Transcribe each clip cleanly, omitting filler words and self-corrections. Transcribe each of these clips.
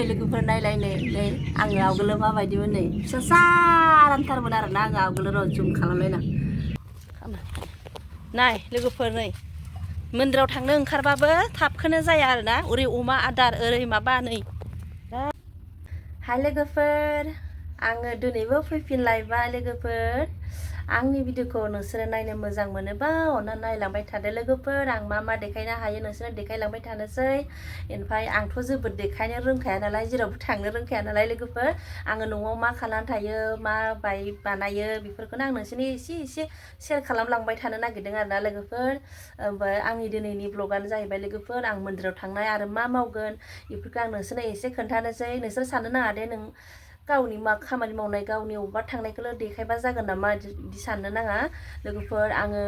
लोगोफोर नायलाय नै आङो आवगोलो माबायदिमोन नै फिसा आरामथारमोन आरोना आङो आवगोलो र' जुम खालामलायना नाय लोगोफोर नै मन्दिराव थांनो ओंखारबाबो थाबखौनो जाया आरोना ओरै अमा आदार ओरै माबा नै हाय लोगोफोर आङो दिनैबो फैफिनलायबाय लोगोफोर आंनि भिडिअखौ नोंसोरो नायनो मोजां मोनोबा अननानै नायलांबाय थादो लोगोफोर आं मा देखायनो हायो नोंसोरनो देखायलांबाय थानोसै ओमफ्राय आंथ' जोबोद देखायनो रोंखाया नालाय जेरावबो थांनो रोंखाया नालाय लोगोफोर आङो न'आव मा खालामनानै थायो मा बानायो बेफोरखौनो आं नोंसोरनो एसे शेयार खालामलांबाय थानो नागिरदों आरोना लोगोफोर ओमफ्राय आंनि दिनैनि ब्लगानो जाहैबाय लोगोफोर आं मन्दिराव थांनाय आरो मा मावगोन बेफोरखौ आं नोंसोरनो एसे खोन्थानोसै नोंसोर साननो नाङा दे नों गावनि मा खामानि मावनाय गावनि अबेबा थांनायखौल' देखायबा जागोन नामा बिदि साननो नाङा लोगोफोर आङो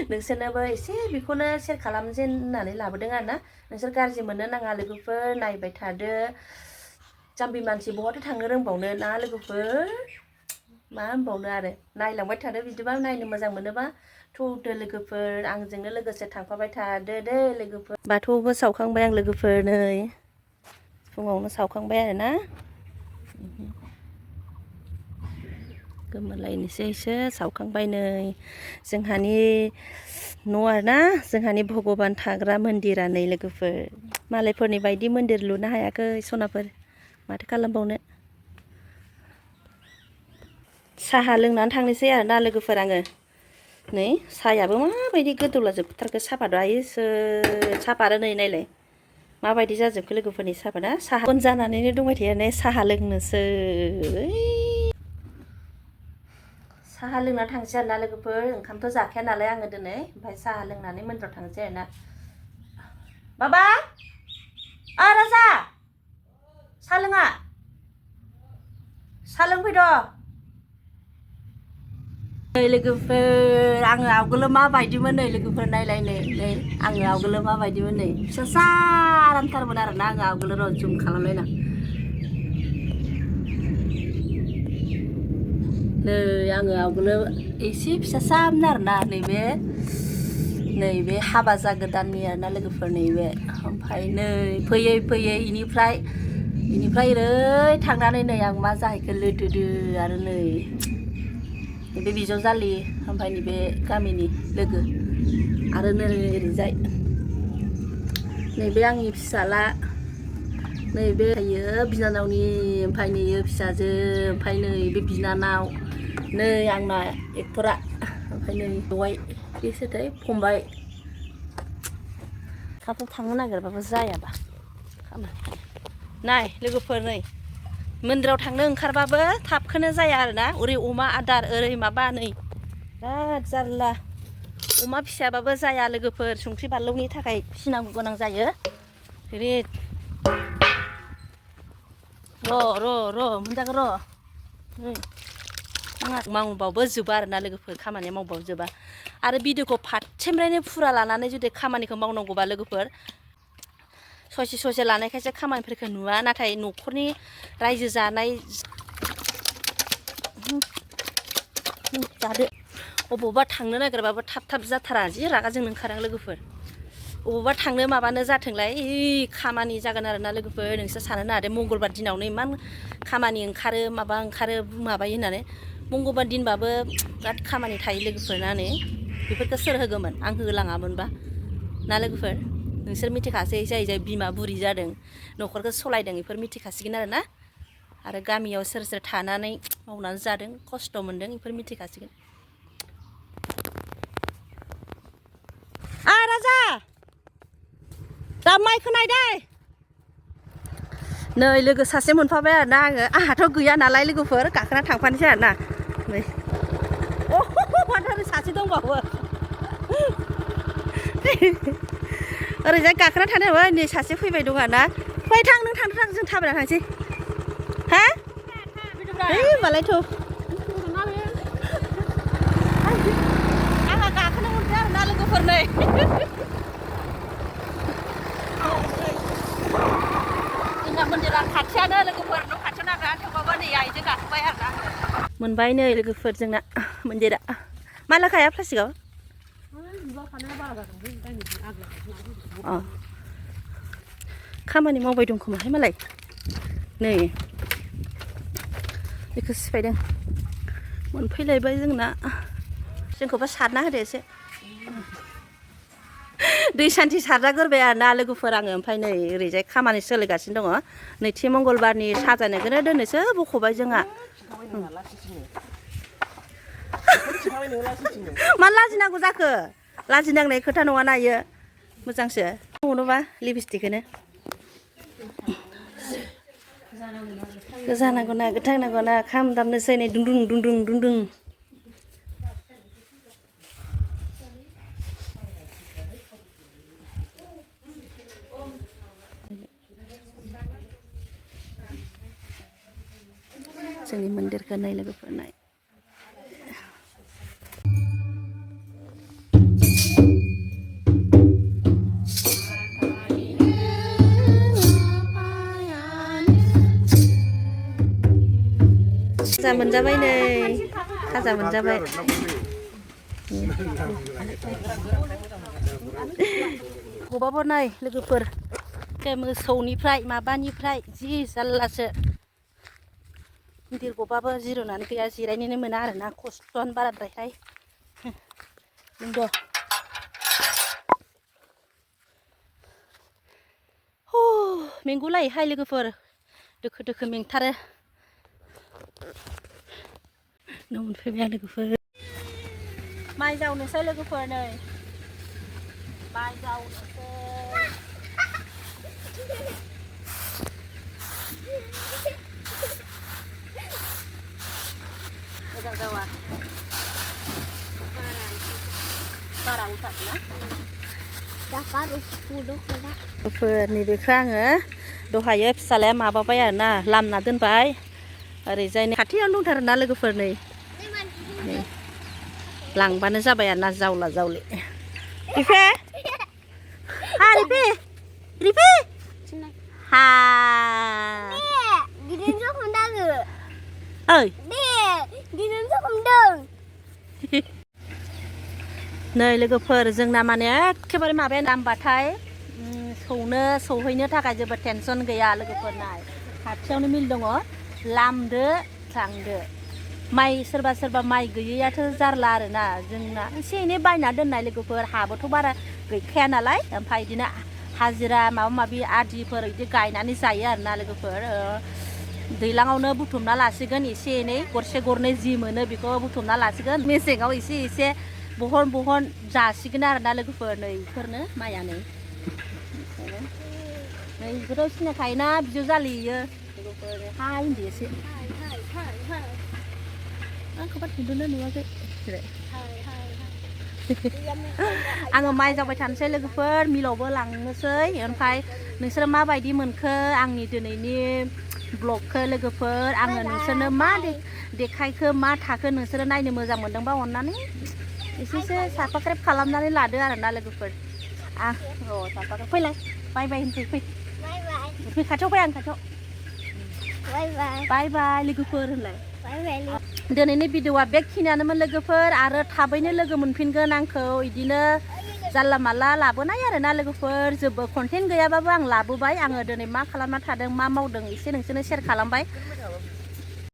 नोंसोरनोबो एसे बेखौनो शेयार खालामनोसै होननानै लाबोदों आरोना नोंसोर गाज्रि मोननो नाङा लोगोफोर नायबाय थादो जाम्बि मानसि बहाथो थांनो रोंबावनो ना लोगोफोर मा होनबावनो आरो नायलांबाय थादो बिदिबा नायनो मोजां मोनोबा थौदो लोगोफोर आंजोंनो लोगोसे थांफाबाय थादो दे लोगोफोर बाथौबो सावखांबाय आं लोगोफोर नै फुङावनो सावखांबाय आरोना गोमोरलायनोसैसो सावखांबाय नै जोंहानि न' आरोना जोंहानि भगबान थाग्रा मन्दिरा नै लोगोफोर मालायफोरनि बायदि मन्दिर लुनो हायाखै सनाफोर माथो खालामबावनो साहा लोंनानै थांनोसै आरोना लोगोफोर आङो नै साहायाबो माबायदि गोदौला जोबथारखो सापाता सापाता नै नायलाय माबायदि जाजोबखो लोगोफोरनि सापाता साहा बन जानानैनो दंबाय थायो नै साहा लोंनोसै साहा लोंना थांसै आरोना लोगोफोर ओंखामथ' जाखाया नालाय आङो दिनै ओमफ्राय साहा लोंनानै मन्दिराव थांसै आरोना बाबा राजा साहा लोङा साहा लोंफैद' नै लोगोफोर आङो आवगोलो माबायदिमोन नै लोगोफोर नायलाय नै आङो आवगोलो माबायदिमोन नै फिसा आरामथारमोन आरोना आङो आवगोलो र' जुम खालामलायना नै आङो आवगोलो एसे फिसासामोन आरोना नैबे हाबा जागोदाननि आरोना लोगोफोर नैबे ओमफ्राय नै फैयै बेनिफ्राय ओरै थांनानै नै आं मा जाहैखो लोदोदो आरो नै बे बिजावजालि ओमफ्राय नैबे गामिनि लोगो आरो नै ओरैजाय नैबे आंनि फिसाला नैबे बिनानावनि ओमफ्राय नैयो फिसाजो ओमफ्राय नै बे बिनानाव नै आंना एक्टरा ओमफ्राय नै बेवाइ बेसोरथाय फंबाय थाब थांनो नागिरबाबो जायाबा नाय लोगोफोर नै मन्दिराव थांनो ओंखारबाबो थाबखौनो जाया आरोना ओरै अमा आदार ओरै माबा नै बिराद जारला अमा फिसाबाबो जाया लोगोफोर संख्रि बानलुनि थाखाय फिसिनांगौ गोनां जायो र' मोनजागोन र' मावबाबो जोबा आरोना लोगोफोर खामानिया मावबाबो जोबा आरो भिडिअखौ फारसेनिफ्रायनो फुरा लानानै जुदि खामानिखौ मावनांगौबा लोगोफोर ससे लानायखायसो खामानिफोरखौ नुवा नाथाय न'खरनि रायजो जानाय जादो अबावबा थांनो नागिरबाबो थाब जाथारा जि रागा जोंनो ओंखारो लोगोफोर अबावबा थांनो माबानो जाथोंलाय खामानि जागोन आरोना लोगोफोर नोंसोर सानो नाङा दे मंगलबार दिनावनो इमान खामानि ओंखारो माबायो होननानै मंगलबार दिनबाबो बिराद खामानि थायो लोगोफोर ना नै बेफोरखौ सोर होगौमोन आं होलाङामोनबा ना लोगोफोर नोंसोर मिथिखासै जाय बिमा बुरि जादों न'खरखौ सलायदों बेफोर मिथिखासिगोन आरोना आरो गामियाव सोर थानानै मावनानै जादों खस्थ' मोनदों बेफोर मिथिखासिगोन राजा दा माइखौ नायदै नै लोगो सासे मोनफाबाय आरोना आंहाथ' गैया नालाय लोगोफोर गाखोना थांफानोसै आरोना नै माथो सासे दंबावो ओरैजाय गाखोना थानो नै सासे फैबाय दं आरोना फै थां नों थां जों थाबायना थांसै हा होमबालायथ' आंहा गाखोनो मोनदों आरोना लोगोफोर नै जोंना मन्दिरा खाथियानो लोगोफोर न' खाथियावनो आरोना थेवबाबो नै आइजों गाखोबाय आरोना मोनबाय नै लोगोफोर जोंना मन्दिरा माला खाया प्लास्टिकआव खामानि मावबाय दं खोमाहाय मालाय नै बेखौ सिफायदों मोनफैलायबाय जोंना जोंखौबा सारना होदो एसे दै सान्थि सारजागोरबाय आरोना लोगोफोर आङो ओमफ्राय नै ओरैजाय खामानि सोलिगासिनो दङ नैथि मंगलबारनि साजायनायखौनो दोननोसो बख'बाय जोंहा मा लाजिनांगौ जाखो लाजिनांनाय खोथा नङा ना इयो मोजांसो मोनोबा लिपस्टिकखौनो गोजा नांगौ ना गोथां नांगौ ना खाम दामनोसै नै दुंदुं दुंदुं दुंदुं जोंनि मन्दिरखौ नाय लोगोफोर नाय खाजा मोनजाबाय नै खाजा मोनजाबाय गबाबो नै लोगोफोर मोसौनिफ्राय माबानिफ्राय जि जारलासो गिदिर गबाबो जिर'नानै गैया जिरायनोनो मोना आरोना खस्थ'आनो बाराद्रायहाय नंगौ मेंगुलायोहाय लोगोफोर दोखो दोखो मेंथारो न' मोनफैबाय आं लोगोफोर माइ जावनोसै लोगोफोर नै माइ जावनोसै मोजां जावा बारा उथारना नैबेखौ आङो दहायो फिसालाया माबाबाय आरोना लामना दोनबाय ओरैजाय खाथियावनो दंथारोना लोगोफोर नै लांबानो जाबाय आरोना जावला जावलि रिफे हा रिफे रिफे हा गिदिरसो हमदाङो ओइ गिदिरसो हमदों नै लोगोफोर जोंना माने एखेबारे माबाया नामबाथाय सौहैनो थाखाय जेबो टेनसन गैया लोगोफोर नाय खाथियावनो मिल दङ लामदो थांदो माइ सोरबा सोरबा माइ गैयैयाथ' जारला आरोना जोंना एसे एनै बायना दोननाय लोगोफोर हाबोथ' बारा गैखाया नालाय ओमफ्राय बिदिनो हाजिरा माबा माबि आदिफोर बिदि गायनानै जायो आरोना लोगोफोर दैज्लाङावनो बुथुमना लासिगोन एसे एनै गरसे गरनै जि मोनो बेखौ बुथुमना लासिगोन मेसेङाव एसे एसे बहन बहन जासिगोन आरोना लोगोफोर नै बेफोरनो माइया नै बेखौथ' सिनायखायोना बिजौ जालियो लोगोफोर हाय होनदो एसे आंखौ बारा नुदोंना नुवाखै आङो माइ जावबाय थानोसै लोगोफोर मिलावबो लांनोसै ओमफ्राय नोंसोरो माबायदि मोनखो आंनि दिनैनि ब्लगखौ लोगोफोर आङो नोंसोरनो मा देखायखो मा थाखो नोंसोरो नायनो मोजां मोनदोंबा अननानै एसेसो साबसक्राइब खालामनानै लादो आरोना लोगोफोर साबसक्राइब फैलाय बाय बाय होनसै फै खाथियाव फै आं खाथियाव बाय बाय लोगोफोर होनलाय दिनैनि भिडिअआ बेखिनियानोमोन लोगोफोर आरो थाबैनो लोगो मोनफिनगोन आंखौ बिदिनो जानला मानला लाबोनाय आरोना लोगोफोर जेबो कन्टेन्ट गैयाबाबो आं लाबोबाय आङो दिनै मा खालामना थादों मा मावदों एसे नोंसोरनो शेयार खालामबाय